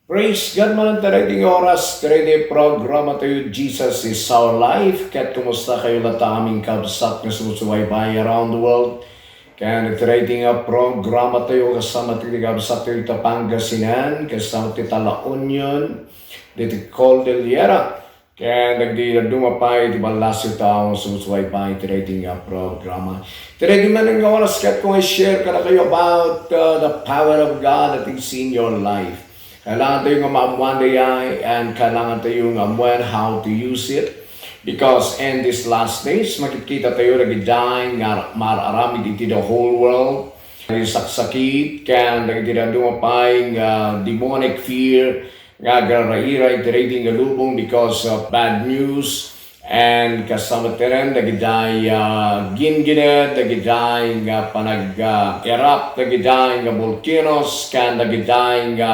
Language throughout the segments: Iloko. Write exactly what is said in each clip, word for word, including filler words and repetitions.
Praise God, manang tayo iti oras, tayo iti programa tayo, Jesus is Our Life. Ket kumusta kayo latta, aming kabsat nga sumusubaybay around the world? Ken iti nga programa tayo, kasama ti kabsat tayo ita Pangasinan, kasama ti La Union, diti Cordillera. Ken dagiti dadduma pay ti ballasiw tao nga sumusubaybay iti daytoy nga programa. Iti daytoy manen nga oras, ket ko nga i-share kadakayo about, uh, the power of God that is in your life. Kailangan tayo nga maammuan dayay, and kailangan tayo nga ammuan how to use it. Because in these last days, makikita tayo dagiti nga mar-aramid iti the whole world. Dagiti saksakit, ken dagiti dadduma pay nga demonic fear, nga agraraira iti daytoy nga lubong because of bad news, and kasama ti ren dagiti, ah, gingined, dagiti nga panag, ah, erupt, dagiti nga volcanoes, ken dagiti nga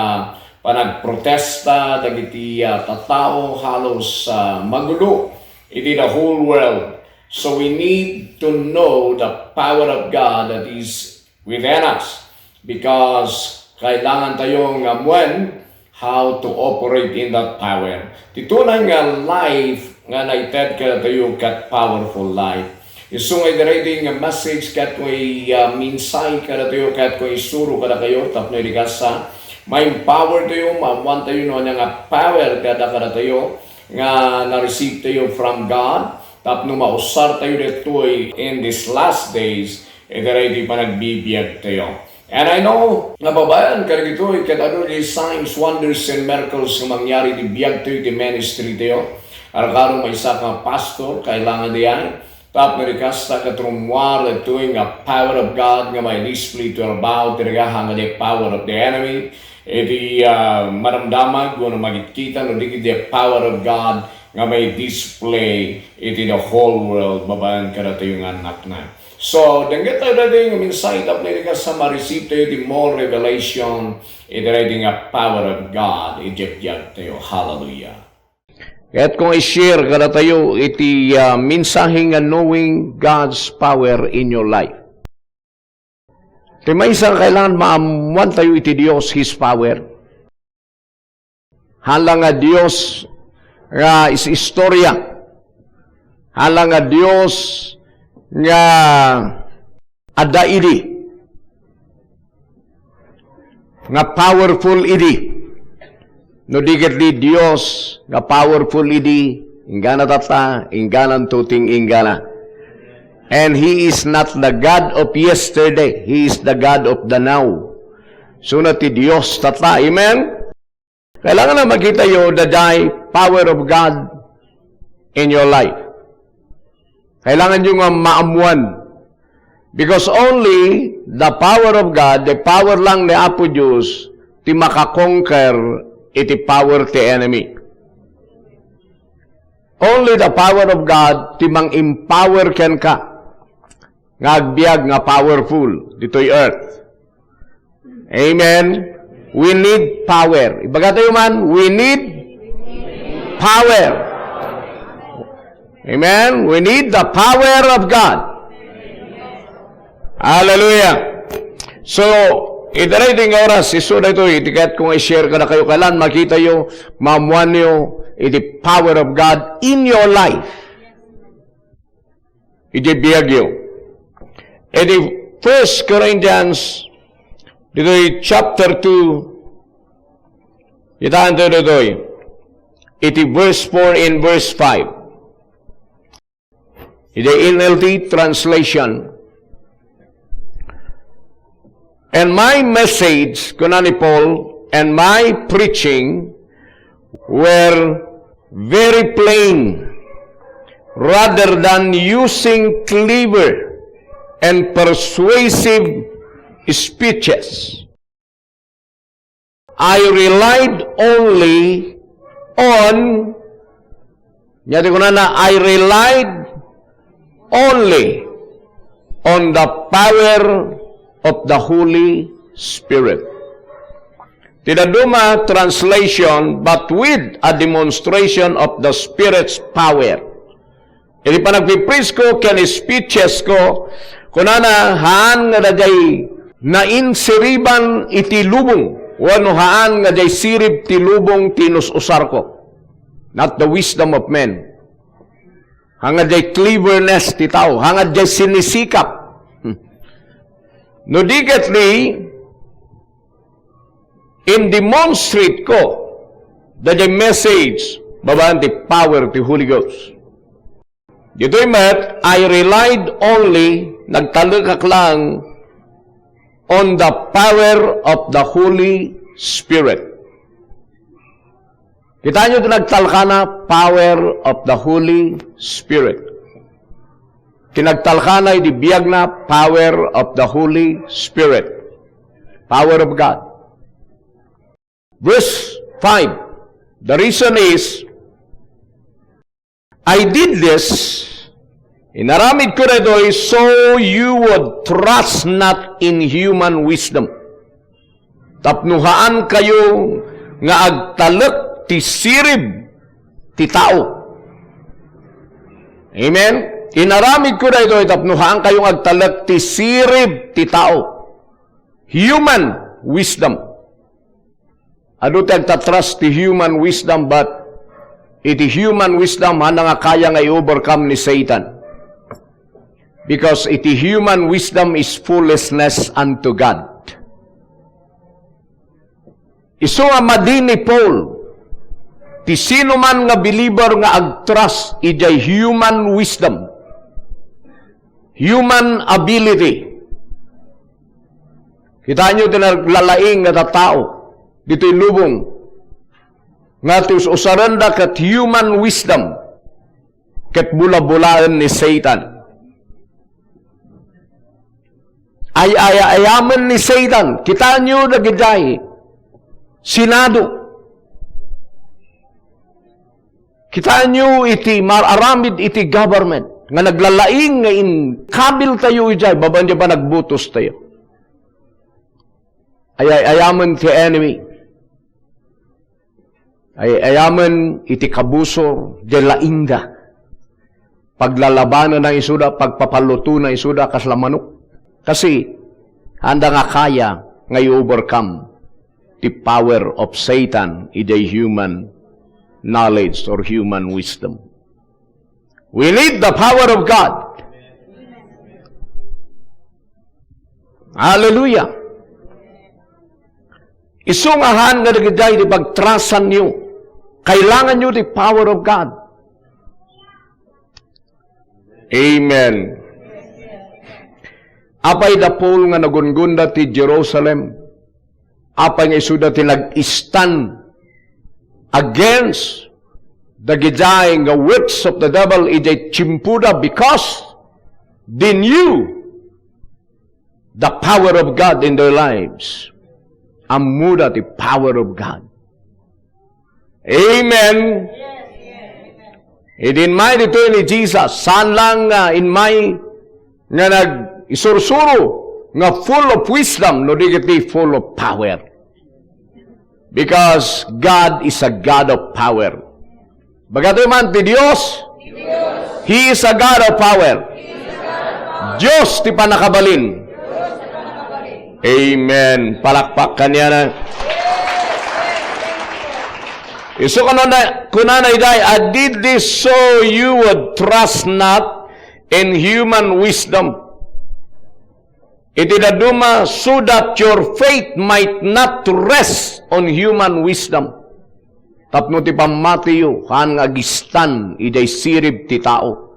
panagprotesta, dagiti, ah, tattao halos, ah, magulo iti the whole world. So we need to know the power of God that is within us, because kailangan tayo nga amuen how to operate in that power. Ti tunay nga life nga naited kadatayo ket powerful life. Isu nga iti daytoy nga message ket ko i-, ah, mensahe kadatayo ket ko isuro kadakayo tapno idi kasta, ma-empower tayo, maammuan tayo no ania nga power ti adda kadatayo nga na-receive tayo from God tapno mausar tayo ditoy in these last days. Iti daytoy panagbibiag tayo. And I know nga babaen kadagitoy ket adu ti signs, wonders, and miracles nga mangyari iti biag tayo, iti ministry tayo. Arkaro maysa nga pastor, kailangan diay. Tapno idi kasta ket rummuar daytoy nga power of God nga ma-display to about ti nagahang the power of the enemy. Iti, ah, madamdamag wenno makitkita no di ket the power of God nga ma-display iti the whole world babaen kadatayo nga annakna. So, denggen tayo daytoy nga mensahe tapno idi kasta ma-receive tayo iti more revelation iti daytoy nga power of God iti biag tayo. Hallelujah. Ket kung i-share kadatayo iti, ah, mensahe nga knowing God's power in your life. Ti maysa nga kailangan maammuan tayo iti Dios, His power. Hala nga Dios nga is-istorya. Hala nga Dios nga adda idi. Nga powerful idi. No di ket di Dios nga powerful idi, inggana tatta, inggananto ti inggana. And He is not the God of yesterday. He is the God of the now. Isu ti Dios tatta. Amen? Kailangan nga makitayo the, the power of God in your life. Kailangan nyo nga maammuan. Because only the power of God, the power lang ni Apo Dios, ti makakonquer iti power ti enemy. Only the power of God ti mang-empower kenka nga agbiag nga powerful ditoy earth. Amen. We need power. Ibaga tayo man, we need power. Amen. We need the power of God. Hallelujah. So, iti daytoy nga oras, isu daytoy, iti kayat ko nga i-share kadakayo, kailangan makitayo, maammuanyo, iti power of God in your life. Iti biagyo. Iti First Corinthians, ditoy chapter two, itaanto ditoy, iti verse four and verse five. Iti N L T translation, "And my message," kuna ni Paul, "and my preaching were very plain, rather than using clever and persuasive speeches. I relied only on," ania ti kunana, "I relied only on the power of the Holy Spirit." Ti dadduma translation, "But with a demonstration of the Spirit's power." Iti panagpiprisko ken speechesko, kunana, haan nga dagiti nainsiriban iti lubong. Wenno haan nga diay sirib ti lubong ti inus-usarko, not the wisdom of men. Haan nga diay cleverness ti tao, haan nga diay sinisikap. Hmm. No di ket ni, in-demonstrate ko daydiay message babaen ti power ti Holy Ghost. Ditoy met, I relied only, nagtalekak lang on the power of the Holy Spirit. Kitaenyo ti nagtalkana, power of the Holy Spirit. Ti nagtalkana idi biagna, power of the Holy Spirit. Power of God. Verse five, the reason is, "I did this," inaramid ko daytoy, "so you would trust not in human wisdom." Tapno haan kayo nga agtalek ti sirib ti tao. Amen? Inaramid ko daytoy tapno haan kayo nga agtalek ti sirib ti tao. Human wisdom. Adu ti agtatrust ti human wisdom, but iti human wisdom, haan nga kaya nga i-overcome ni Satan. Because iti human wisdom is foolishness unto God. Isu nga madi ni Paul, ti sinuman nga believer nga agtrust idiay human wisdom, human ability. Kitaenyo ti naglalaing nga tattao ditoy lubong nga ti us-usarenda ket human wisdom ket bulabulaen ni Satan. Ay-ay-ayamen ni Satan. Kitaenyo dagidiay Senado. Kitaenyo iti mar-aramid iti government nga naglalaing nga inkabiltayo idiay babaen diay panagbotostayo. Ay-ay-ayamen ti enemy. Ay-ayamen iti kabusor, diay laingda. Paglalabanenna isuda, pagpapallutona isuda kasla manok. Kasi, haanda nga kaya nga i-overcome ti power of Satan idiay human knowledge or human wisdom. We need the power of God. Hallelujah. Isu nga haan nga dagidiay ti pagtrasanyo, kailanganyo ti power of God. Amen. Apay da Paul nga nagunggonda ti Jerusalem? Apay nga isuda ti nag-stand against dagidiay nga works of the devil idiay tiempoda? Because they knew the power of God in their lives. Ammoda ti power of God. Amen. Idi inmay ditoy ni Jesus, saan lang nga inmay nga nag-isursuro nga full of wisdom, no di ket full of power. Because God is a God of power. Baga tayo man ti Dios, He is a God of power. Dios ti pannakabalin. Amen. Palakpak kaniana. Isu kunana, kunana idiay, "I did this so you would trust not in human wisdom." Iti dadduma, "So that your faith might not rest on human wisdom." Tapno ti pammatiyo, haan nga agistan idiay sirib ti tao.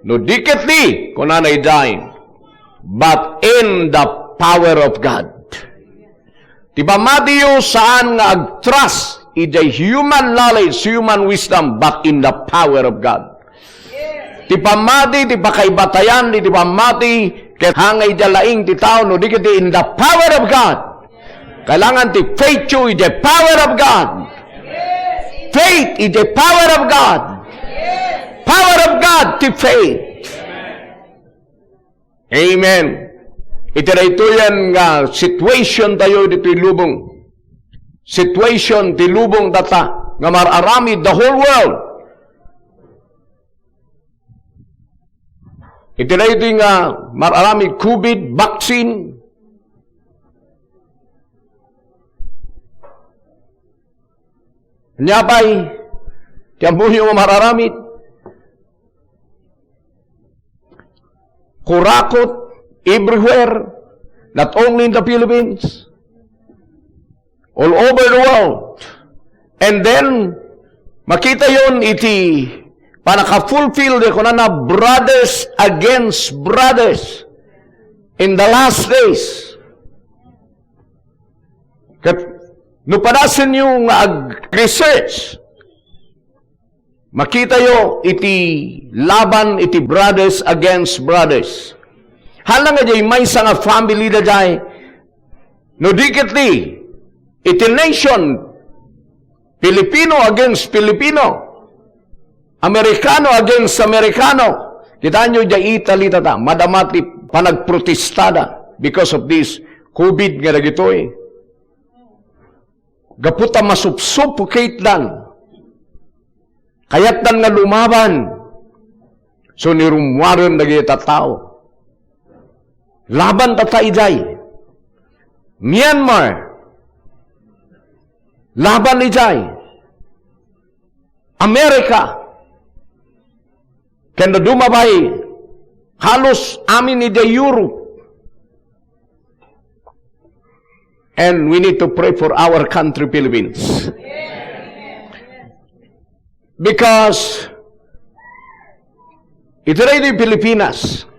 No di ket di, kunana idiay, but in the power of God. Ti pammatiyo, saan nga agtrust idiay human knowledge, human wisdom, but in the power of God. Ti pammati, ti pakaibatayan, ti pammati, ket haan nga idiay laing ti tao, no di ket in the power of God. Kailangan ti faith yu idiay power of God. Faith idiay power of God. Power of God ti faith. Amen. Iti daytoyen nga situation tayo ditoy lubong. Situation ti lubong data nga mar-aramid the whole world. Iti daytoy nga mar-aramid covid vaccine. Ania pay ti ammoyo nga mararamid? Kurakot everywhere, not only in the Philippines, all over the world. And then, makitayon iti panaka-fulfill di kunana, brothers against brothers in the last days. Ket no padasenyo nga ag-research, makitayo iti laban iti brothers against brothers. Hala nga diay maysa nga family daydiay, no di ketdi iti nation, Filipino against Filipino, Amerikano against Amerikano. Kitaenyo, diay Italy tata, madama ti panagprotestada because of this covid nga dagitoy. Gapu ta masupsupukitdan. Kayatdan nga lumaban. So, ni rummuaren dagiti tattao. Laban tata idiay. Myanmar. Laban idiay. America. Ken no dumabay, halos amin idiay Europe. And we need to pray for our country, Philippines. Because iti daytoy Pilipinas,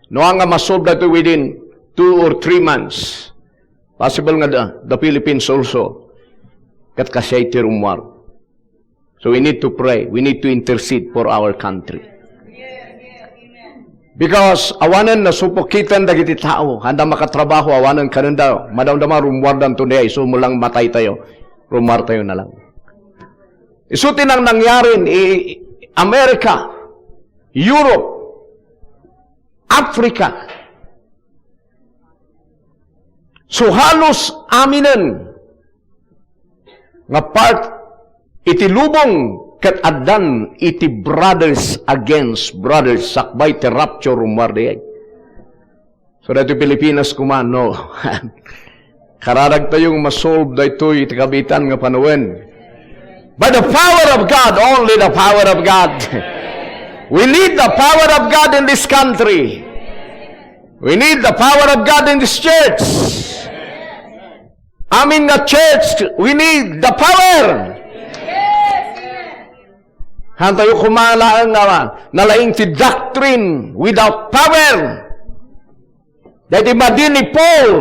no, nga masolve daytoy within two or three months, possible nga the, the Philippines also, ket kasiay ti rummuar. So we need to pray. We need to intercede for our country. Because awanen nasupukiten dagiti tao, anda makatrabaho, awanen kanenda, madamdama, rummuardanto diay, isu met lang mataytayo, rummuartayo na lang. Isu ti nang-, nangyari i America, Europe, Africa. So, halos aminen nga part iti lubong ket addan iti brothers against brothers sakbay ti rapture rummuar diay. So, daytoy Pilipinas koma, no. Kararagtayo nga masolve daytoy iti kabiitan nga panawen. By the power of God, only the power of God. We need the power of God in this country. We need the power of God in this church. Amin nga church, we need the power. Hantayo koma laeng nga nalaing ti doctrine without power. Daytoy madi ni Paul.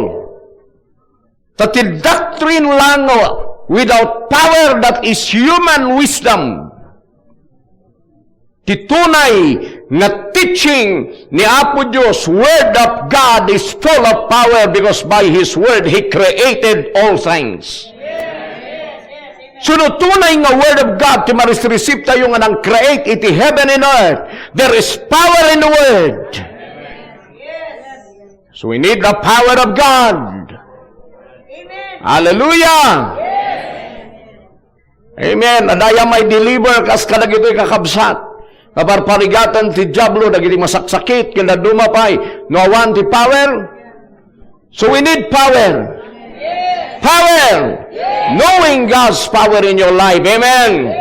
Ta ti doctrine lang without power, that is human wisdom. Ti tunay nga teaching ni Apo Dios, Word of God is full of power because by His Word, He created all things. So, no tunay nga Word of God ti ma-receive tayo nga nang-create iti heaven and earth, there is power in the Word. So, we need the power of God. Hallelujah! Amen. Adda aya mai-deliver kas kadagitoy kakabsat nga parparigaten ti Diablo dagiti masaksakit ken dadduma pay no awan ti power. So we need power. Power. Knowing God's power in your life. Amen.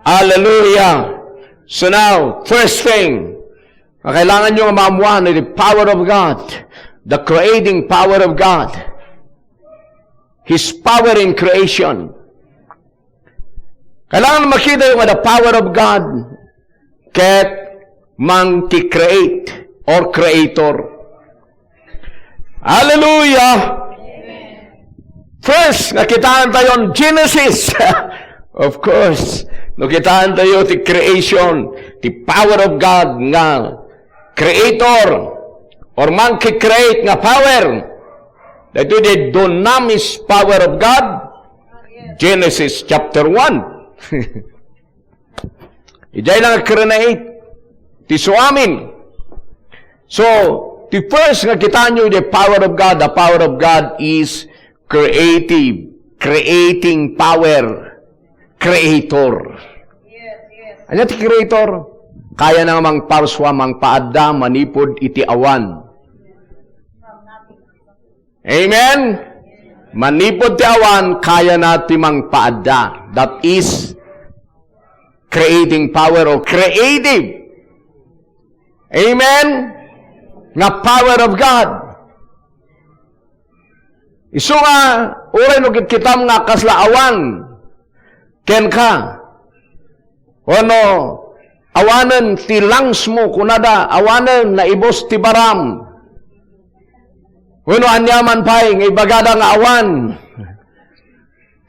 Hallelujah. So now, first thing, nga kailangan nyo nga maammuan, the power of God, the creating power of God. His power in creation. Kailangan makita yung the power of God ket mangki-create or creator. Hallelujah! First, nga kitaan tayo ang Genesis. Of course, no kitaan tayo ti creation, ti power of God nga creator or mangki-create nga power. Daytoy the dunamis power of God. Genesis chapter one. Idiay lang create ti suamin. So, the first nga kitaan nyo, the power of God, the power of God is creative, creating power, creator. Ania ti creator? Kayana nga mangparsua, mangpaadda manipud iti awan. Amen? Manipud ti awan, kayana ti mangpaadda. That is creating power or creative. Amen? Nga power of God. Isu nga, uray no kitkitam nga kasla awan kenka, wenno awanen ti lungs mo, kunada, awanen naibus ti baram, wenno aniaman pay nga ibagada nga awan,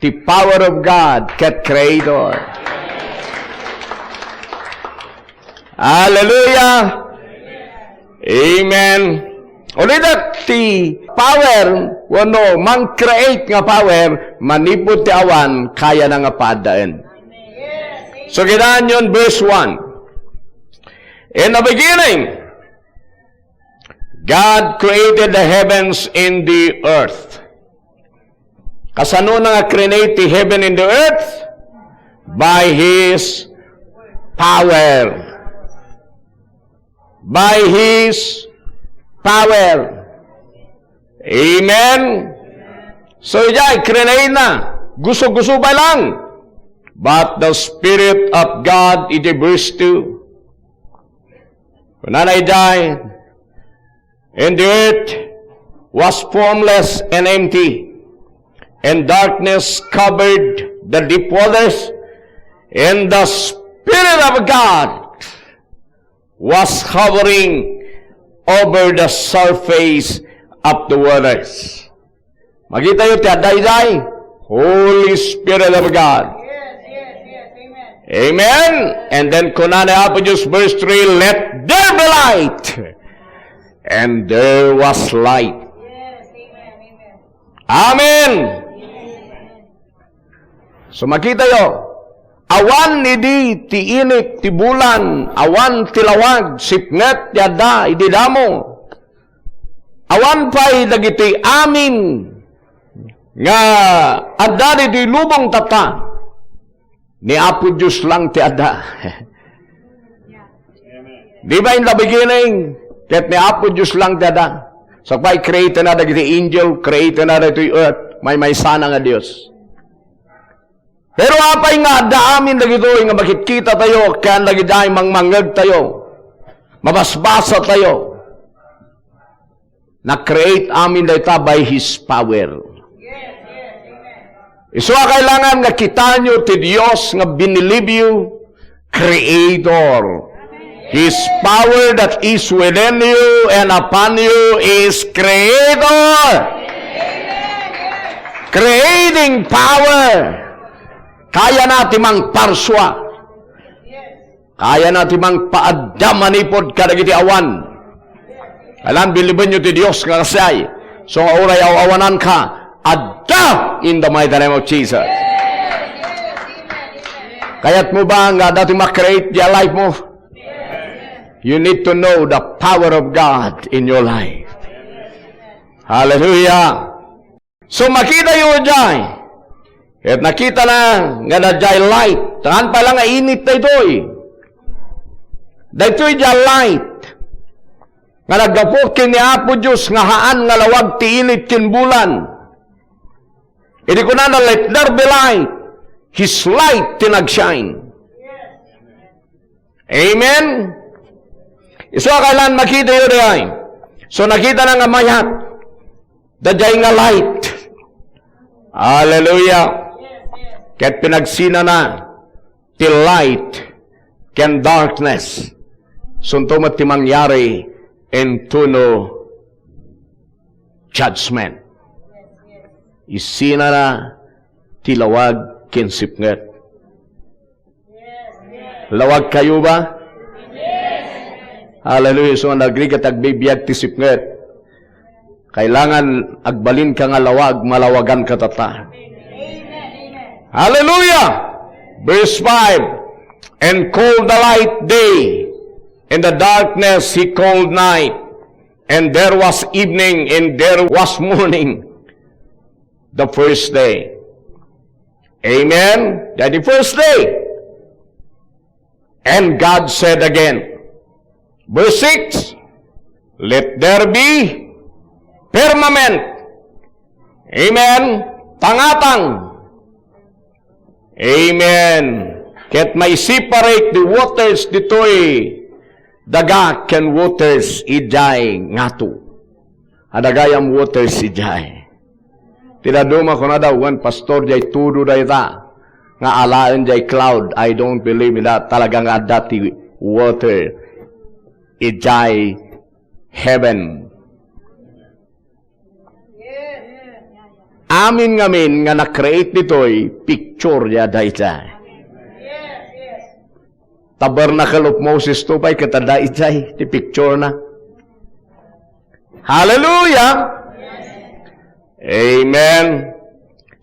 ti power of God ket Creator. Hallelujah! Amen. Ulitek, ti power wenno mang-create nga power, manipud ti awan, kayana nga paaddaen. So, kitaenyo verse one. In the beginning, God created the heavens and the earth. Kasano na nga create ti heaven and the earth? By His power. By His power. Amen? So, ijay, create na. Gusto-gusto pa lang. But the Spirit of God, iti verse two. Kunana ijay, "And the earth was formless and empty, and darkness covered the deep waters, and the Spirit of God was hovering over the surface of the waters." Makitayo ti adda ijay? Holy Spirit of God. Yes, yes, yes. Amen. Amen. And then, kuna ni Apo Dios, verse three, "Let there be light." And there was light. Yes, amen, amen. Amen. So, makitayo, awan idi ti init ti bulan, awan ti lawag, sipnget ti adda idi damo. Awan pay dagiti amin nga adda ditoy lubong tatta. Ni Apo Dios lang ti adda. Di ba in the beginning, ket ni Apo Dios lang ti adda? Sakbay, create na dagiti angel, create na ditoy earth, maymaysa na nga Dios. Pero apay nga adda amin dagitoy nga makitkita tayo, ken dagiti mangmangngeg tayo, mabasbasa tayo. Na-create amin dayta by His power. Isu a kailangan nga kitaenyo ti Dios nga binilib you, Creator. His power that is within you and upon you is Creator. Creating power. Kayana ti mangparsua. Kayana ti mangpaadda manipud kadagiti awan. Kailangan bilibenyo ti Dios nga kasdiay. So nga uray aw-awananka, adda in the mighty name of Jesus. Kayatmo ba nga adda ti ma-create diay life mo? You need to know the power of God in your life. Hallelujah. So, makitayo diay. Ket nakitana nga daydiay light. Haan pay la nga init daytoy. Daytoy diay light nga naggapu ken ni Apo Dios nga haan nga lawag ti init ken bulan. Idi kunana, "Let there be light," His light ti nagshine. Amen? Isu a kailangan makitayo diay. So, nakitana nga mayat. Daydiay nga light. Hallelujah. Ket pinagsinana ti light ken darkness. Sunto met ti mangyari in trono judgment. Isinana ti lawag ken sipnget. Lawagkayo ba? Hallelujah. So, nagrigat agbibiag ti sipnget. Kailangan agbalinka nga lawag, malawaganka tatta. Hallelujah! Verse five, "And called the light day, and the darkness he called night. And there was evening, and there was morning, the first day." Amen? That the first day. And God said again, verse six, "Let there be firmament, Amen. Tangatang. Amen. Ket maiseparate the waters ditoy daga ken waters idiay ngato. Adda gayam waters idiay. Ti dadduma kunada, "Wen, pastor, diay tudo dayta nga alaen diay cloud." I don't believe in that. Talaga nga adda ti water idiay heaven. Amin ngamin nga na-create ditoy, picture ya dayta. Tabernacle of Moses to pay ket adda idiay ti picture na. Hallelujah! Amen.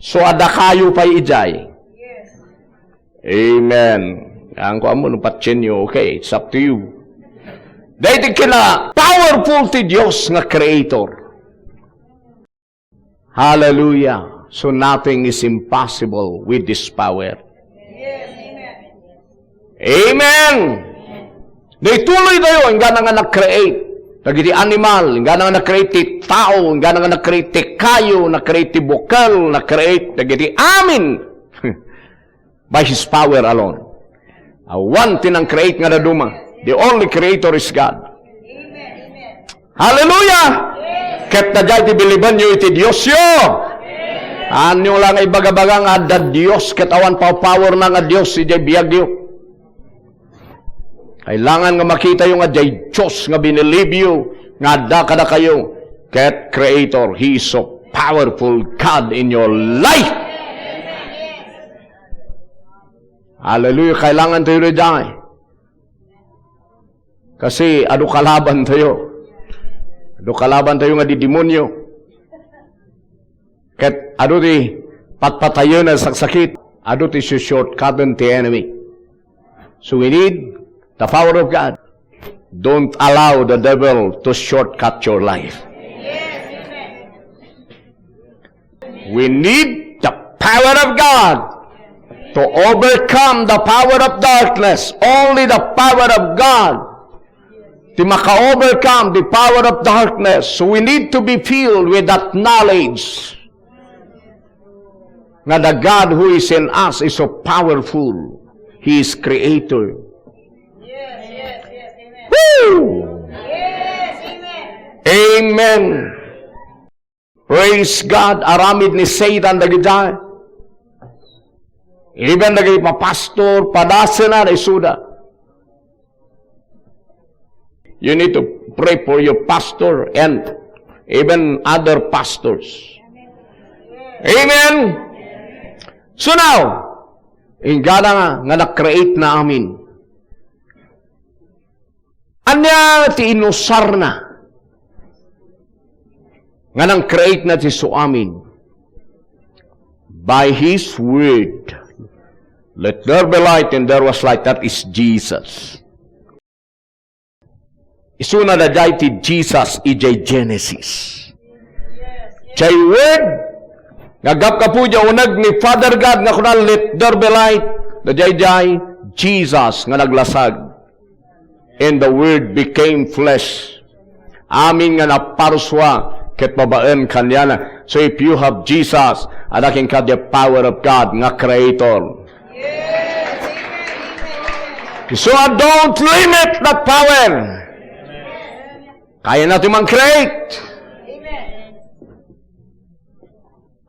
So, adda kayo pay idiay. Amen. Ang kuan mo, no, patien nyo, okay, it's up to you. Dahil kina powerful ti Dios nga creator. Hallelujah. So nothing is impossible with this power. Amen. Daytoy tayo, inggana nga na-create dagiti animal, inggana nga na-create ti tao, inggana nga na-create ti kayo, na-create ti bukel, na-create dagiti amin. By His power alone. Awan ti nang-create nga dadduma. The only creator is God. Hallelujah! Ket daydiay ti bilibanyo iti Diosyo. Anyo lang ibaga-baga nga adda Dios ket awan power na nga Dios idiay biagyo. Kailangan nga makitayo nga diay Dios nga binilibyo nga adda kadakayo ket creator. He is so powerful God in your life. Hallelujah. Kailangan tayo daydiay. Kasi adu kalaban tayo. Adu kalaban tayo nga didemonyo. Ket adu ti patpatayen a saksakit. Adu ti shortcutten ti enemy. So we need the power of God. Don't allow the devil to shortcut your life. We need the power of God to overcome the power of darkness. Only the power of God ti maka-overcome the power of darkness. So we need to be filled with that knowledge nga the God who is in us is so powerful. He is creator. Woo! Amen. Praise God. Aramid ni Satan dagiti. Even dagiti papastor, padasena, isuda. You need to pray for your pastor and even other pastors. Amen. So now, inggana nga, nga na-create na amin. Ania ti inusarna nga nang-create na ti suamin? By His word. Let there be light, and there was light. That is Jesus. Isuna daydiay ti Jesus idiay Genesis. Diay word nga gapgapu diay uneg ni Father God nga kuna, "Let there be light." Daydiay Jesus nga naglasag. And the Word became flesh. Amin nga naparsua ket babaen kaniana. So if you have Jesus, adda kenka the power of God nga creator. So don't limit that power. Kayana ti man-create.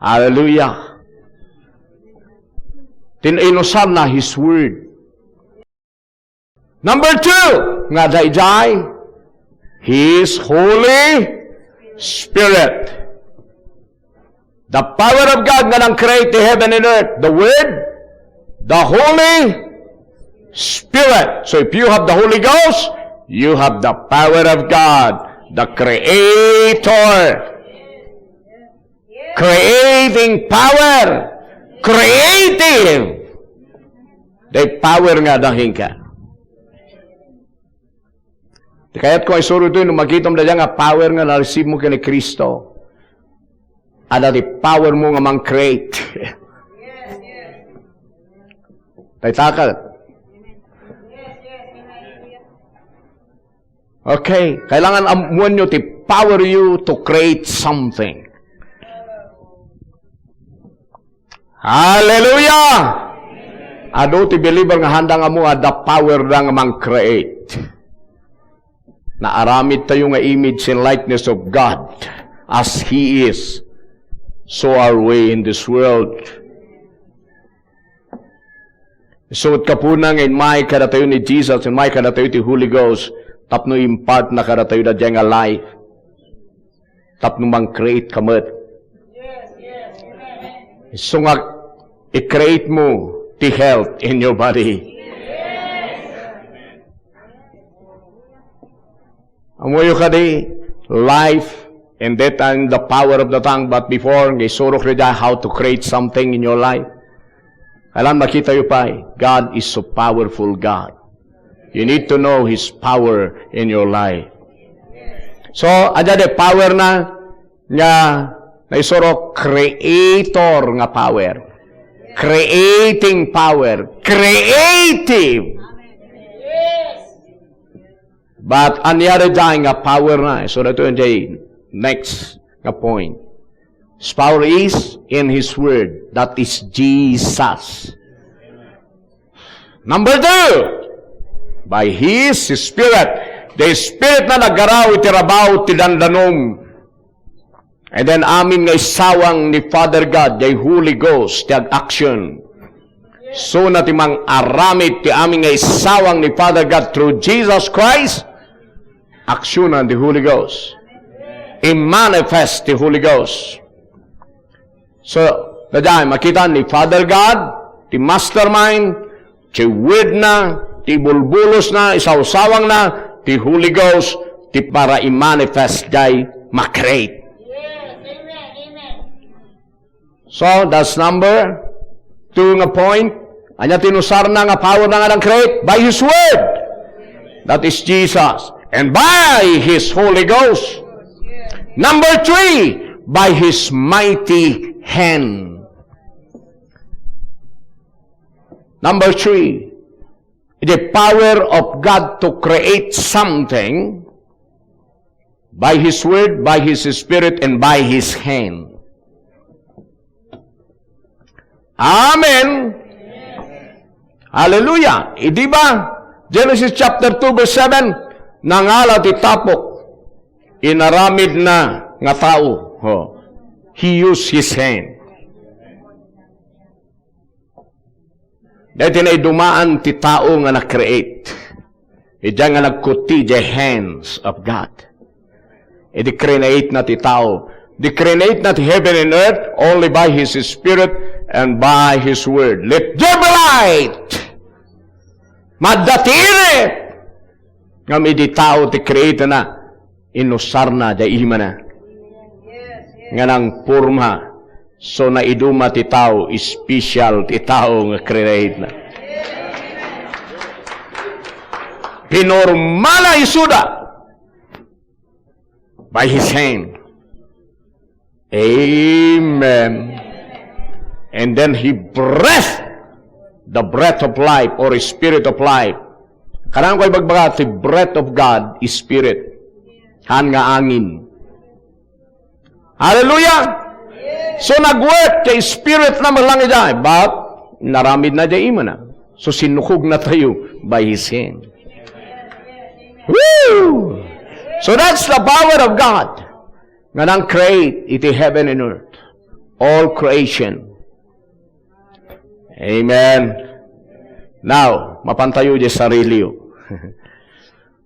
Hallelujah. Ti inusarna His Word. Number two, nga daydiay, His Holy Spirit. The power of God nga nang-create the heaven and earth. The Word, the Holy Spirit. So if you have the Holy Ghost, you have the power of God, the Creator. Creating power. Creative. Diay power nga adda kenka. Ti kayatko nga isuro ditoy, no makitam dayta nga power nga na-receive mo ken ni Cristo, adda ti power mo nga man-create. Dayta ket. Okay, kailangan ammoenyo ti power you to create something. Hallelujah! Adu ti believer nga haanda nga ammo adda power da nga mang-create. Naaramid tayo nga image and likeness of God. As He is, so are we in this world. So, ket gapuna nga immay kadatayo ni Jesus, immay kadatayo ti Holy Ghost, tapno impart na kadatayo daydiay nga life. Tapno mang-create ka met. Isu nga i-create mo ti health in your body. Ammoyo kadi, life and death are in the power of the tongue, but before, nga isurok daydiay how to create something in your life. Kailangan makita yu pay, God is so powerful God. You need to know His power in your life. So, adda di power na nga naisuro creator nga power. Creating power. Creative. But ania daydiay nga power na? So, ito yung jay next nga point. His power is in His Word. That is Jesus. Number two, by His Spirit. The Spirit na nagaraw iti rabaw ti dandanom. And then amin nga isawang ni Father God, the Holy Ghost, ti ag-action. So na ti mang-aramid ti amin nga isawang ni Father God through Jesus Christ, aksyonan ti Holy Ghost. I-manifest ti Holy Ghost. So, daydiay, makita ni Father God, ti mastermind, ti word na, ti bulbulos na, isawsawang na, ti Holy Ghost, ti para i-manifest jay ma-create. Yes, amen, amen. So, that's number two nga point. Ania ti inusarna nga power na nga nang-create? By His Word. That is Jesus. And by His Holy Ghost. Number three, by His mighty hand. Number three, the power of God to create something by His Word, by His Spirit, and by His hand. Amen. Hallelujah. Idi ba, Genesis chapter two verse seven, nangala ti tapok, inaramid na nga tao. Oh. He used his hand. Daytoy naidumaan ti tao nga na-create. Idiay nga nagkuti, the hands of God. Idi create na ti tao. Di create na ti heaven and earth only by His Spirit and by His Word. Let there be light! Madda ti init! Ngem idi tao ti create na, inusarna, jay imana. Nga nangporma, so naiduma ti tao, special ti tao nga create na. Pinormana isuda by his hand. Amen. And then he breathed the breath of life or spirit of life. Kailangan ko ibagbaga, the breath of God is spirit. Han nga angin. Hallelujah! So, nag-work kay spirit na malangiday, but naramid na di imana. So, sinukog na tayo by his hand. Woo! So, that's the power of God. Nga nang-create iti heaven and earth. All creation. Amen. Now, mapantayo di sariliyo.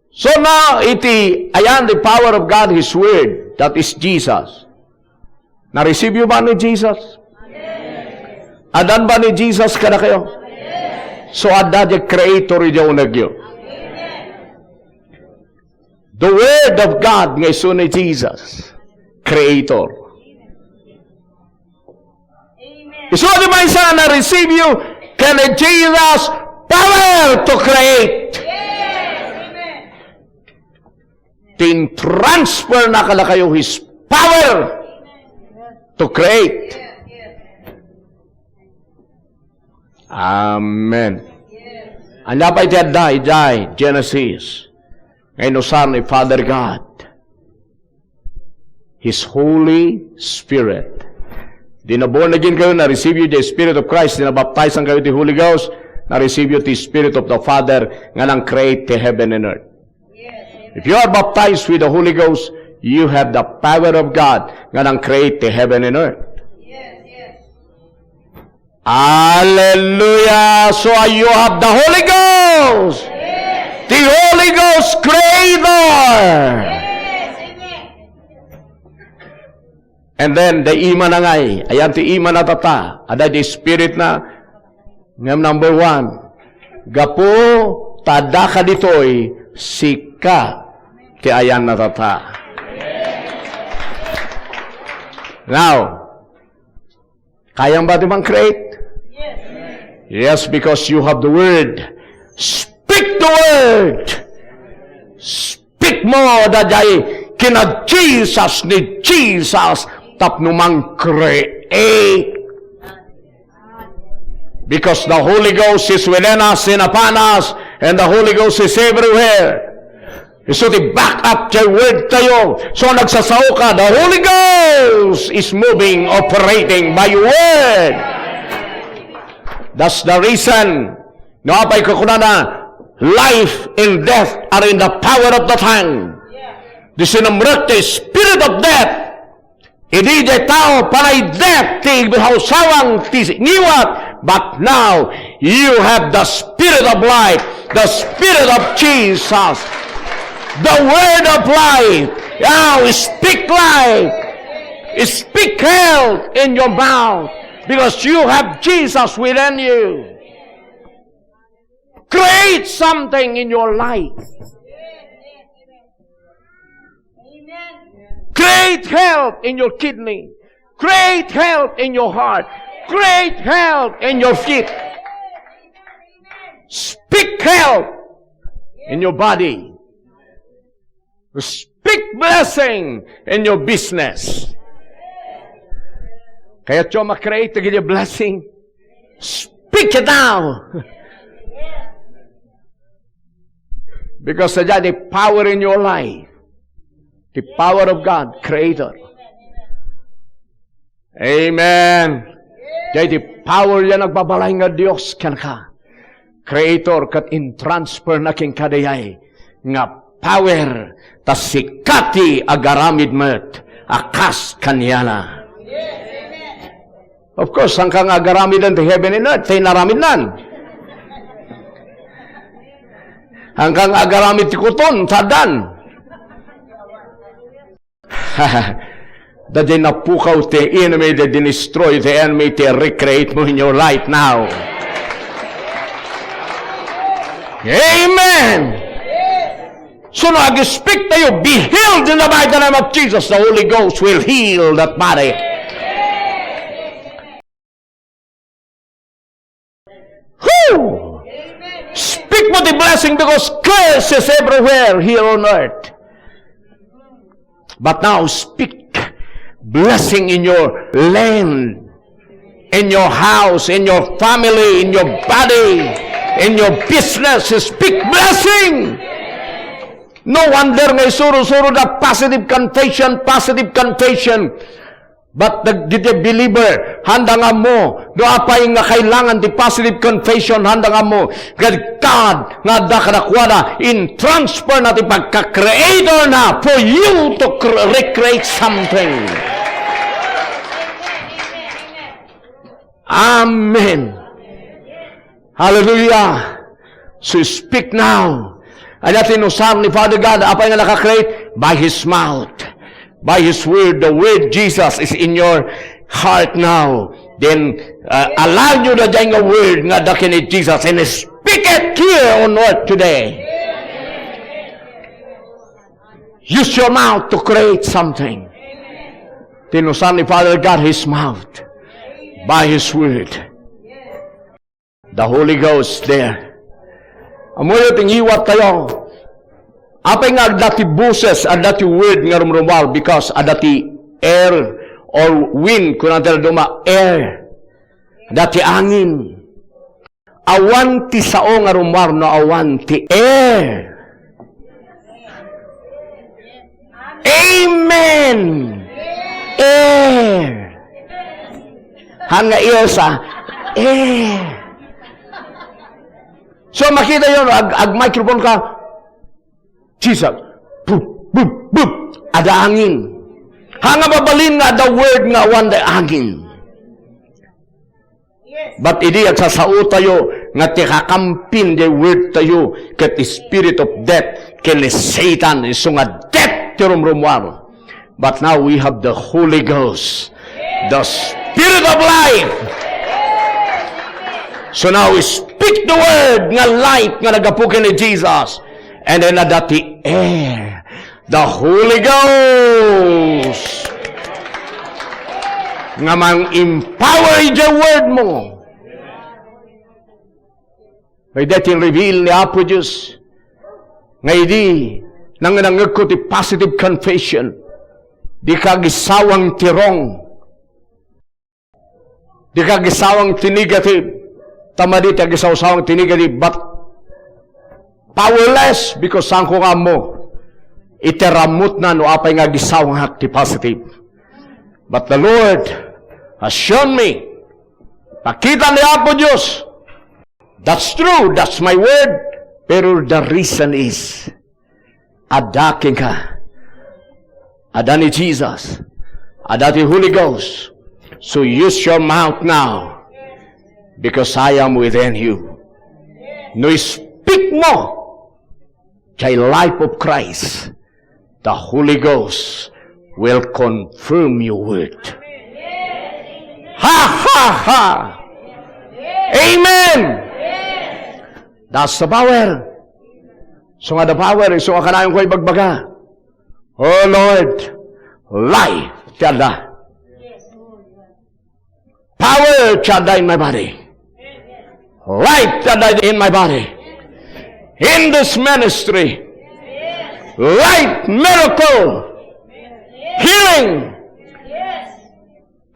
So now, iti, ayan, the power of God, His Word, that is Jesus. Na-receive yu ba ni Jesus? Addan ba ni Jesus kadakayo? So, adda di creator iti unegyo. The Word of God nga isu ni Jesus, Creator. Isu ti maysa nga na-receive yu ken ni Jesus power to create. Tin-transfer na kadakayo His power to create. Amen. Ania pay ti adda idiay Genesis nga inusar ni Father God? His Holy Spirit. Di na born again kayo, na-receive you the Spirit of Christ, di na baptized kayo ti Holy Ghost, na-receive you the Spirit of the Father, nga nang-create ti heaven and earth. If you are baptized with the Holy Ghost, you have the power of God, nga nang-create ti heaven and earth. Hallelujah! So, uh, you have the Holy Ghost! The Holy Ghost Creator! And then, the ima na ngay, ayan ti ima na tata, ada di spirit na, ngem number one, gapu ta adda ka ditoy, sika ti ayan na tata. Now, kayam ba ti man-create? Yes, because you have the word. Speak the word. Speak mo, daydiay kina Jesus ni Jesus tapno man-create. Because the Holy Ghost is within us, in upon us, and the Holy Ghost is everywhere. Isu ti back up ti word tayo. So, nagsasao ka, the Holy Ghost is moving, operating by your word. That's the reason no apay kakunana, life and death are in the power of the tongue. Di sinumrek ti spirit of death. Idi diay tao, panay death ti sawsawang ti ngiwat, but now you have the Spirit of life, the Spirit of Jesus, the Word of life. Now speak life, speak health in your mouth, because you have Jesus within you. Create something in your life. Create health in your kidney. Create health in your heart. Create health in your feet. Speak health in your body. Speak blessing in your business. Kayatyo a ma-create dagiti blessing? Speak it now. Because there's the power in your life. The power of God, Creator. Amen. Diay ti power diay nagbabalay nga Dios kenka. Creator, ket in-transfer na kenka diay nga power, ta sika ti agaramid met a kas kaniana. Of course, saan ka nga agaramiden ti heaven and earth, ti inaramidnan? Saan ka nga agaramid ti kuton, sadan? Daydiay napukaw ti enemy, daydiay ni-destroy ti enemy, ti recreate mo in your life now. Amen. So, no, ag-expect tayo, be healed in the mighty name of Jesus. The Holy Ghost will heal that body. Whew! Speak mo the blessing because curse is everywhere here on earth. But now speak blessing in your land, in your house, in your family, in your body, in your business. Speak blessing. No wonder nga isuro-suro da positive confession, positive confession. But the, the, the believer, handa nga ammo, no apay nga kailangan ti positive confession, handa nga ammo, nga God, nga adda kadakuada, in-transfer na ti pagka-creator na for you to cre-, recreate something. Amen. Hallelujah. So speak now. Ania ti inusar ni Father God, apay nga naka-create? By His mouth. By His word. The word Jesus is in your heart now. Then, uh, allow you the dying word nga adda ken ni Jesus and speak it here on earth today. Use your mouth to create something. Ti inusar ni Father God His mouth by His word. The Holy Ghost there. Ammoyo ti ngiwat tayo. Apay nga adda ti boses, adda ti word nga rumrumuar because adda ti air or wind, kuna ti dadduma, air. Adda ti angin. Awan ti sao nga rummuar no awan ti air. Amen. Air. Han nga ears, ah. Eh. So, makita yon, ag, ag-microphone ka, Jesus. Boop, boop, boop. Adda angin. Han nga mabalin nga adda word nga awan da angin. But idi agsasao tayo nga ti kakampin di word tayo ket spirit of death, ken ni Satan, isu nga death ti rumrumuar. But now we have the Holy Ghost, the Spirit of life. So now we speak the word nga life nga naggapu ken ni Jesus. And then adda ti air, the Holy Ghost, nga mang-empower iti word mo. Kay daytoy reveal ni Apo Dios nga idi nangnangngegko ti positive confession, dika agisawang ti wrong. Dika agisawang ti negative. Ta madi ti agisawsawang ti negative, but powerless because saanko nga ammo iti ramutna no apay nga agisawangak ti positive. But the Lord has shown me, nakita ni Apo Dios, that's true, that's my word. Pero the reason is, adda kenka. Adda ni Jesus. Adda ti Holy Ghost. So use your mouth now, because I am within you. No speak mo, the life of Christ, the Holy Ghost will confirm your word. Ha, ha, ha! Amen! That's the power. So nga the power, so nga kanayon ko ibagbaga. Oh Lord, life ti adda. Power ti adda in my body. Life ti adda in my body. In this ministry, life, miracle, healing,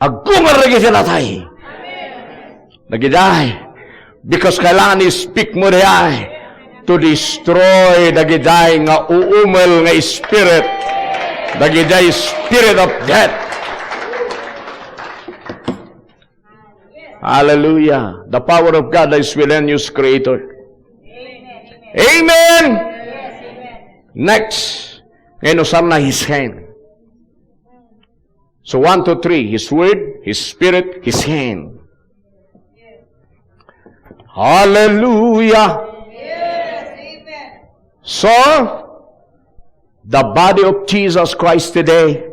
agungar dagiti natay. Dagidiay. Because kailangan i-speak mo diay to destroy dagidiay nga uumel nga spirit. Dagidiay spirit of death. Hallelujah. The power of God is within you, Creator. Amen. Next. Ngayon, usarna His hand. So, one, two, three. His word, His spirit, His hand. Hallelujah. So, the body of Jesus Christ today,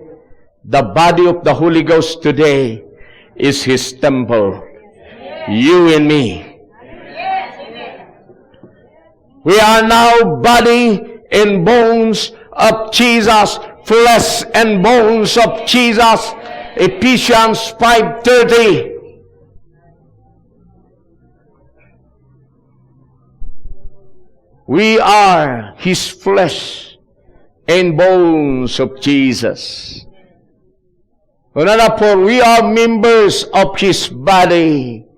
the body of the Holy Ghost today is His temple. You and me. We are now body and bones of Jesus, flesh and bones of Jesus. Ephesians five thirty. We are His flesh and bones of Jesus. Kunana, for we are members of His body.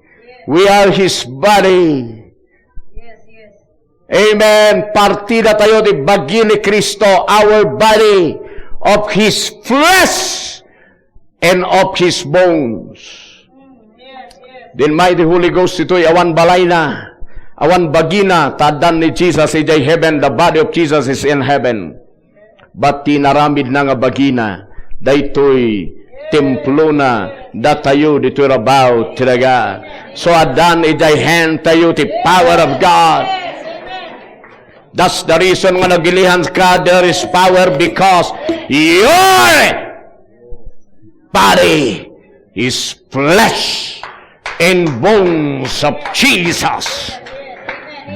We are His body. Amen. Partida tayo ti bagi ni Cristo, our body, of His flesh and of His bones. Then mighty Holy Ghost, itoy awan balayna, awan bagina, ta addan ni Jesus idiay heaven, the body of Jesus is in heaven. But ti inaramidna nga bagina, daytoy templona, datayo ditoy rabaw ti daga. So, addan idiay hand tayo ti power of God. That's the reason nga nagilihan ka, there is power because your body is flesh and bones of Jesus.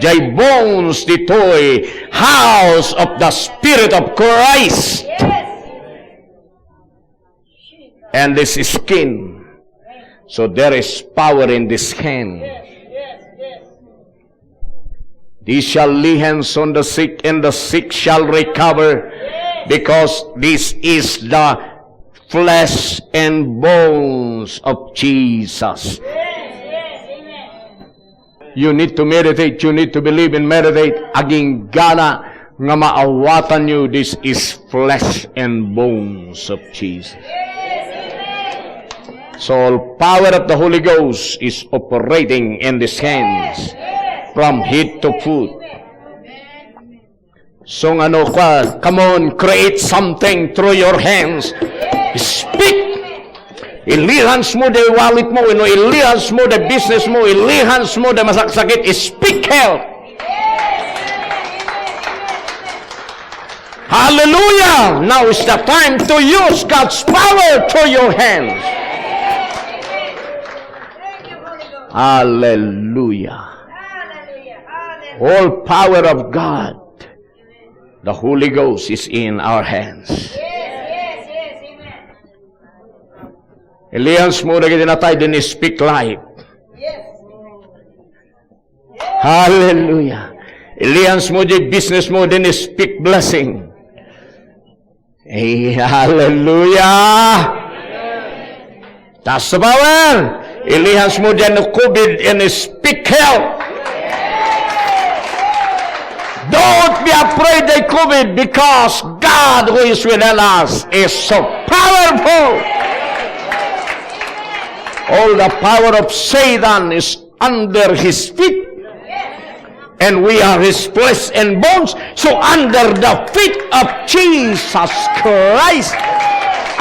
Jay bones ditoy house of the Spirit of Christ. And this is skin. So there is power in this hand. They shall lay hands on the sick, and the sick shall recover, because this is the flesh and bones of Jesus. You need to meditate, you need to believe and meditate. Agingga nga maawatanyo, this is flesh and bones of Jesus. So all power of the Holy Ghost is operating in these hands from head to foot. So nga no, kwa, come on, create something through your hands. Speak. Ilihans mo di wallet mo, no, ilihans mo di business mo, ilihans mo di masaksakit, speak health. Hallelujah! Now is the time to use God's power through your hands. Hallelujah. All power of God. The Holy Ghost is in our hands. Ilihans mo dagiti natay, then speak life. Hallelujah. Ilihans mo di business mo, then speak blessing. Eh, hallelujah. That's the power. Ilihans mo dyan COVID and speak health. Don't be afraid of COVID because God who is within us is so powerful. All the power of Satan is under his feet. And we are his flesh and bones. So under the feet of Jesus Christ,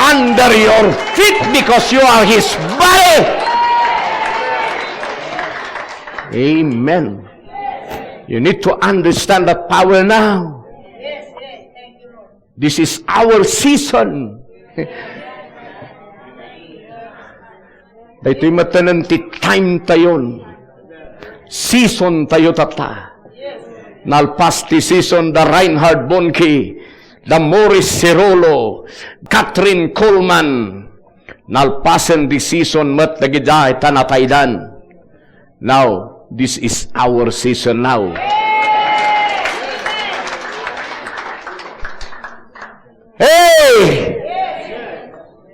under your feet, because you are his body. Amen. You need to understand that power now. This is our season. Daytoy manen ti time tayon. Season tayo tatta. Nalpas ti season da Reinhard Bonnke, da Maurice Cerullo, Kathryn Kuhlman. Nalpasen ti season met dagiti ta nataydan. Now, this is our season now. Hey!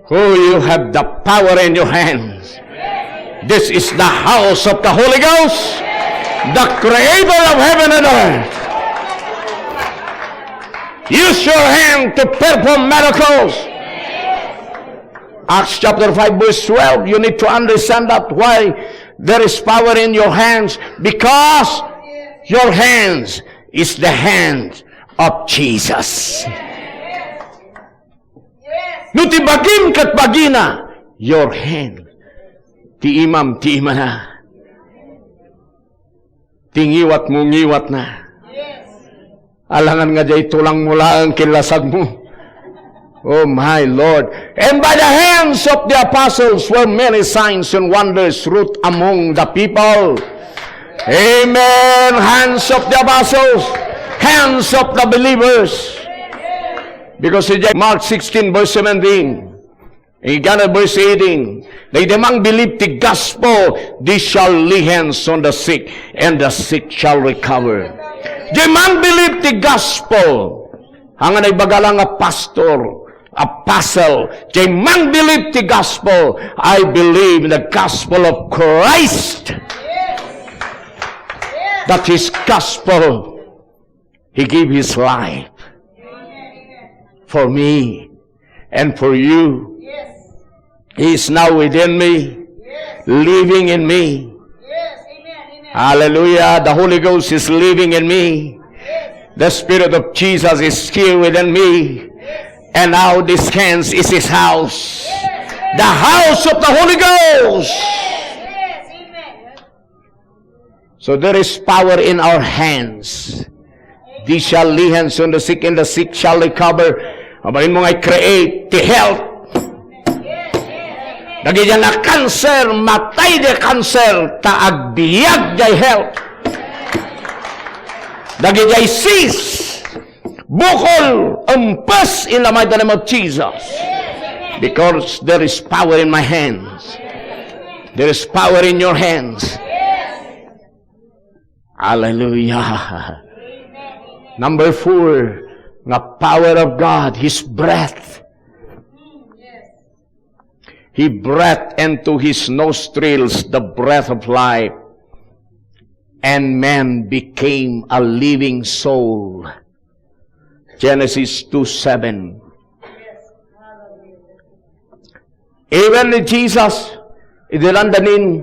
Who you have the power in your hands. This is the house of the Holy Ghost, the creator of heaven and earth. Use your hand to perform miracles. Acts chapter five verse twelve, you need to understand that why there is power in your hands, because your hands is the hand of Jesus. No ti bagim ket bagina, your hand. Ti imam, ti imana. Ti ngiwatmo, ngiwatna. Alangan nga diay tulangmo laeng ken lasagmo. Oh my Lord. And by the hands of the apostles were many signs and wonders wrought among the people. Amen. Hands of the apostles. Hands of the believers. Because in Mark sixteen verse seventeen, Ingana verse eighteen, daydi mangbilib ti gospel, they shall lay hands on the sick, and the sick shall recover. Di mangbilib ti gospel, haan nga naibaga la nga pastor, apostle, di mangbilib ti gospel, I believe in the gospel of Christ. That his gospel, he gave his life for me and for you. He is now within me, living in me. Hallelujah. The Holy Ghost is living in me. The Spirit of Jesus is here within me. And now this hands is his house. The house of the Holy Ghost. So there is power in our hands. They shall lay hands on the sick, and the sick shall recover. Abalin mo nga i-create ti health. Dagiti na cancer, matay di cancer, ta agbiag di health. Dagiti cyst, bukol, empes in the mighty name of Jesus. Because there is power in my hands. There is power in your hands. Hallelujah. Number four, nga power of God, His breath. He breathed into his nostrils the breath of life, and man became a living soul. Genesis two seven. Even ni Jesus, idi landa nin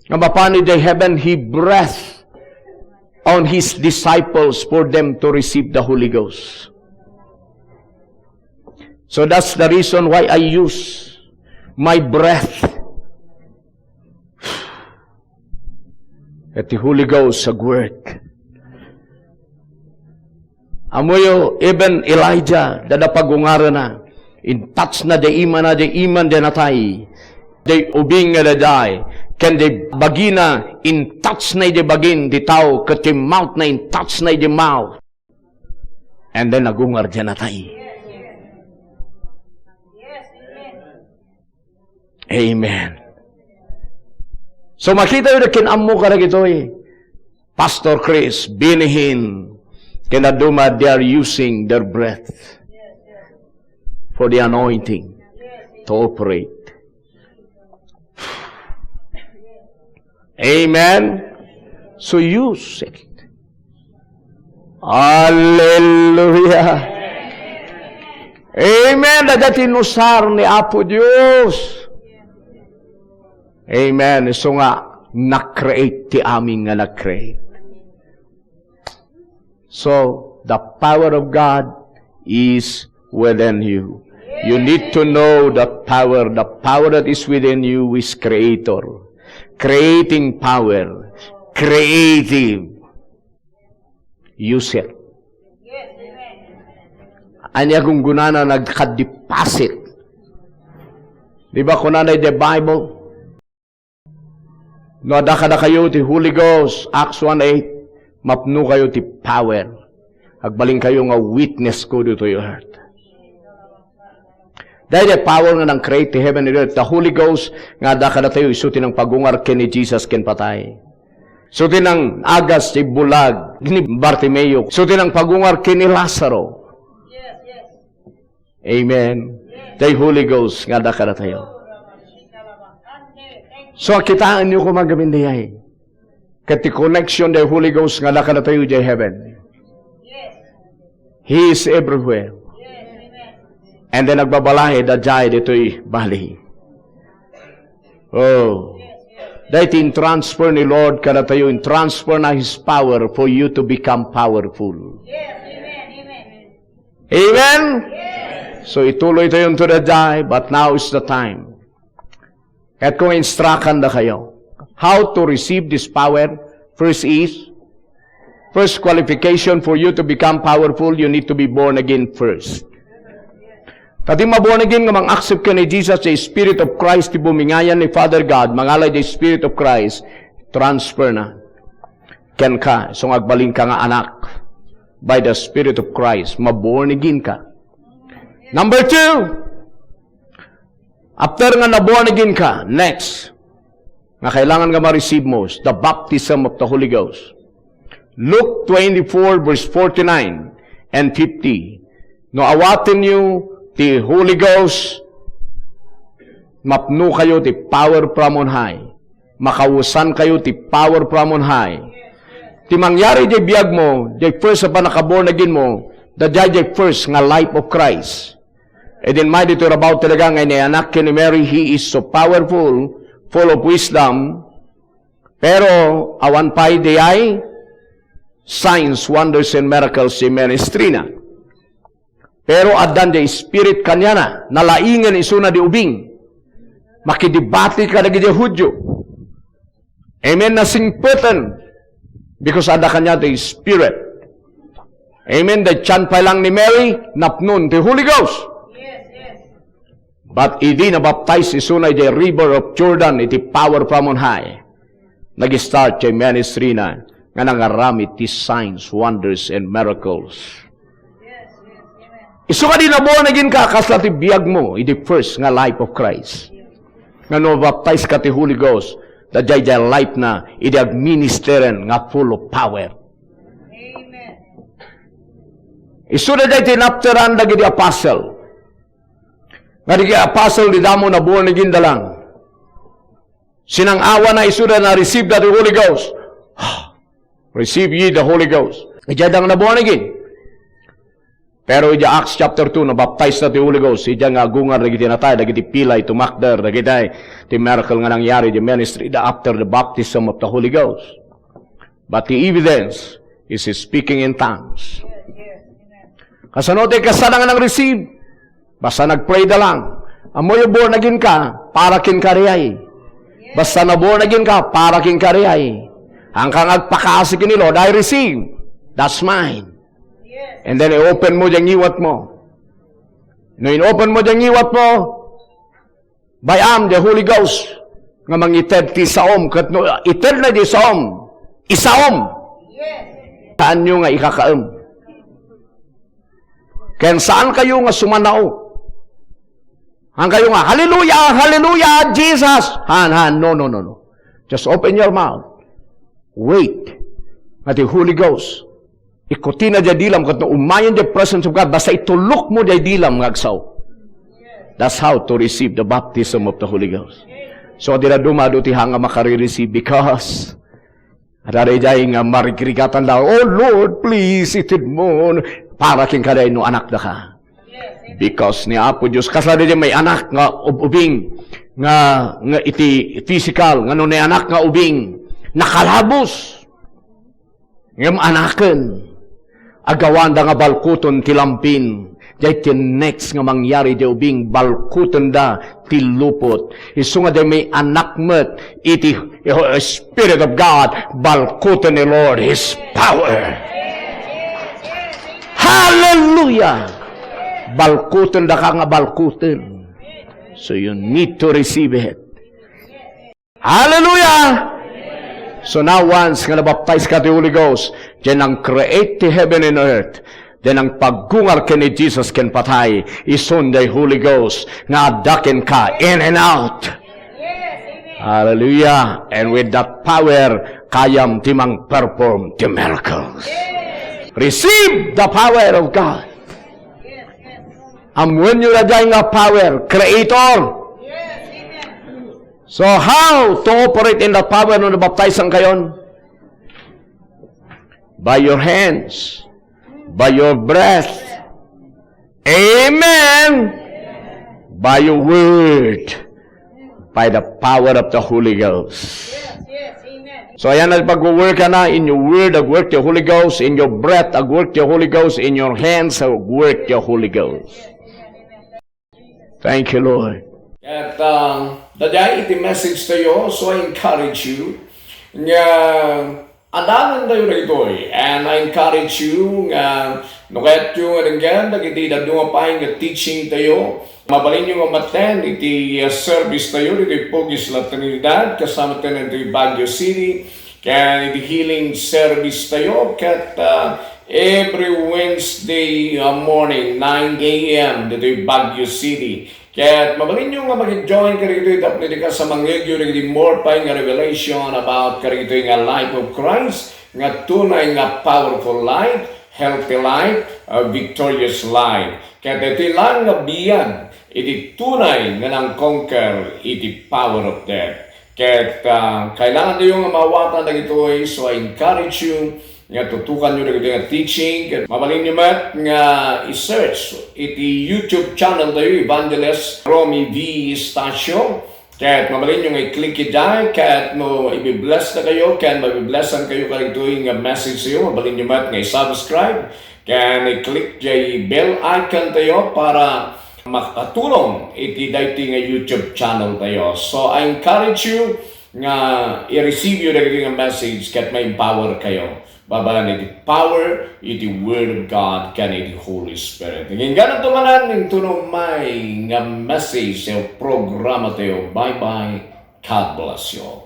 nga mapan idiay heaven, he breathed on his disciples for them to receive the Holy Ghost. So that's the reason why I use my breath. Ket ti Holy Ghost agwork. Ammoyo, even Elijah, dayta pagungarna, in-touch na diay imana, diay iman diay natay. Diay ubing nga daydiay, ken diay bagina, in-touch na diay bagin ti tao, ket diay mouth na, in-touch na diay mouth. And then, nagungar diay natay. Amen. So, makitayo da kin-ammo kadagitoy. Pastor Chris, Benny Hinn, ken dadduma, they are using their breath for the anointing to operate. Amen. So use it. Hallelujah. Amen. Dayta ti inusar ni Apo Dios. Amen. Isu nga, na-create ti amin nga na-create. So, the power of God is within you. You need to know that power. The power that is within you is creator. Creating power. Creative. Use it. Ania gunggonana, nagka-deposit. Di ba kunana iti Bible? No adda kadakayo ti Holy Ghost, Acts one eight, mapnokayo ti power. Agbalinkayo nga witness ko ditoy earth. Daydiay power nga nang-create ti heaven and earth, the Holy Ghost nga adda kadatayo, isu ti nangpagungar ken ni Jesus ken patay. Isu ti nang-agas ti bulag ni Bartimeo. Isu ti nangpagungar ken ni Lazaro. Amen. Ti Holy Ghost nga adda kadatayo. So, kitaenyo koma gamin dayay. Ket ti connection ti Holy Ghost nga adda kadatayo idiay heaven. He is everywhere. And then nagbabalay daydiay ditoy bali. Oh. Dayta in-transfer ni Lord kadatayo, in-transfer na His power for you to become powerful. Amen? So, ituloy tayo into the day, but now is the time. Ket kung instructan da kayo, how to receive this power, first is, first qualification for you to become powerful, you need to be born again first. Ta ti ma-born again nga mang-accept ken ni Jesus, the Spirit of Christ, ti bumingayan ni Father God, mangala the Spirit of Christ, transfer na. Kenka, isu nga agbalinka nga anak, by the Spirit of Christ, ma-born again ka. Number two, after nga na-born again ka, next, nga kailangan nga ma-receive mo, the baptism of the Holy Ghost. Luke twenty-four, verse forty-nine and fifty. No awatenyo ti Holy Ghost, mapnokayo ti power from on high. Makawesankayo ti power from on high. Ti mangyari diay biag mo, diay first a pannaka-born again mo, daydiay diay first nga life of Christ. Idi immay ditoy rabaw talaga nga inayanak ken ni Mary, he is so powerful, full of wisdom. Pero awan pay diay signs, wonders, and miracles ti ministry na. Pero addan diay spirit kaniana, nalaingen isuna diay ubing. Makidebati kadagiti Judio. Amen, nasingpeten. Because adda kaniana ti Spirit. Amen, diay tian pay lang ni Mary, napnon ti Holy Ghost. But idi nabaptize isuna idiay river of Jordan, iti power from on high, nag-start ti ministry na nga nangaramid ti signs, wonders, and miracles. Isu nga idi na-born again ka, kasla ti biag mo, idi first nga life of Christ. Nga no baptize ka ti Holy Ghost, daydiay life na, idi agministeren nga full of power. Isu daydiay ti napteran dagiti apostle. Nga dagiti apostle, di damo na-born again da lang. Sinang-awana isuda na-receive da ti Holy Ghost. Receive ye the Holy Ghost. Idiay da nga na-born again. Pero idiay Acts chapter two, nabaptize na ti Holy Ghost. Idiay nga agungar dagiti natay, dagiti pilay, tumakder, dagiti ti miracle nga nangyari, the ministry, the after the baptism of the Holy Ghost. But the evidence is speaking in tongues. Kasano ti kasada nga nang-receive? Basta nag-pray da lang. Ammoyo born again ka, para ken kariay. Basta na born again ka, para ken kariay. Ang kang agpakasi ken ni Lord, I receive. That's mine. And then i-open mo diay ngiwat mo. No in-open mo diay ngiwat mo, bayam the Holy Ghost nga mangited ti saom, ket no ited na di saom, isaom. Saanyo nga ikakaem. Ken saan kayo nga sumanao. Ang kayo nga, "Hallelujah, hallelujah, Jesus." Han, han, no, no, no, no. Just open your mouth. Wait. Nga ti Holy Ghost. Ikutina diay dilam, ket no umayen diay presence of God, basta itulok mo diay dilam nga agsao. That's how to receive the baptism of the Holy Ghost. So, di na dumadu ti hanga makare-receive because adda diay nga marigrigatan da, "Oh Lord, please, ited mo. Para ken kariay no anak da ka." Because ni Apo Dios, kasla diay may anak nga ub-, ubing, nga, nga iti physical, nga no ni anak nga ubing, nakalabos. Ngem anaken, agawanda nga balkuton ti lampin. Diay ti next nga mangyari diay ubing, balkutenda ti lupot. Isu nga diay may anak met iti Spirit of God, balkuten ni Lord His power. Hallelujah! Balkuten daka nga balkuten. So you need to receive it. Hallelujah! So now once nga nabaptize ka ti Holy Ghost, diay nang-create ti heaven and earth. Diay nangpaggungar ken ni Jesus ken patay. Isun diay Holy Ghost nga adda kenka in and out. Hallelujah! And with that power, kayam ti mang-perform ti miracles. Receive the power of God. Ammoenyo daydiay nga power, creator. So how to operate in that power no nabaptizan kayon? By your hands, by your breath. Amen. By your word, by the power of the Holy Ghost. So ayan, pag-work na, in your word, ag-work the Holy Ghost, in your breath, ag-work the Holy Ghost, in your hands, ag-work the Holy Ghost. Thank you, Lord. Ket, ah, daydiay iti message tayo, so I encourage you nga adalan tayo dagitoy. And I encourage you nga no kayatyo nga denggen dagiti dadduma pay nga teaching tayo, mabalinyo nga umattend iti, ah, service tayo ditoy Pogi, Isla Trinidad, kasama tayo ditoy Baguio City. Ken iti healing service tayo ket, ah, every Wednesday, ah, morning, nine a m ditoy Baguio City. Ket mabalinyo nga maki-join kadagitoy tapno idi kasta mangngegyo dagiti more pay nga revelation about kadagitoy nga life of Christ, nga tunay nga powerful life, healthy life, ah, victorious life. Ket iti lang nga biag iti tunay nga nang-conquer iti power of death. Ket, ah, kailangan tayo nga maawatan dagitoy, so I encourage you nga tutukanyo dagitoy nga teaching. Ket mabalinyo met nga i-search iti YouTube channel tayo, Evangelist Romy V Estacio. Ket mabalinyo nga i-click idiay, ket no ibi-bless na kayo, ken mabi-blessan kayo kadagitoy nga message tayo, mabalinyo met nga i-subscribe, ken i-click jay bell icon tayo para makatulong iti daytoy nga YouTube channel tayo. So, I encourage you nga i-receive you dagiti nga message ket ma-empower kayo babaen iti power iti Word of God ken iti Holy Spirit. Inggananto manen intono may nga message sa programa tayo. Bye-bye. God bless you all.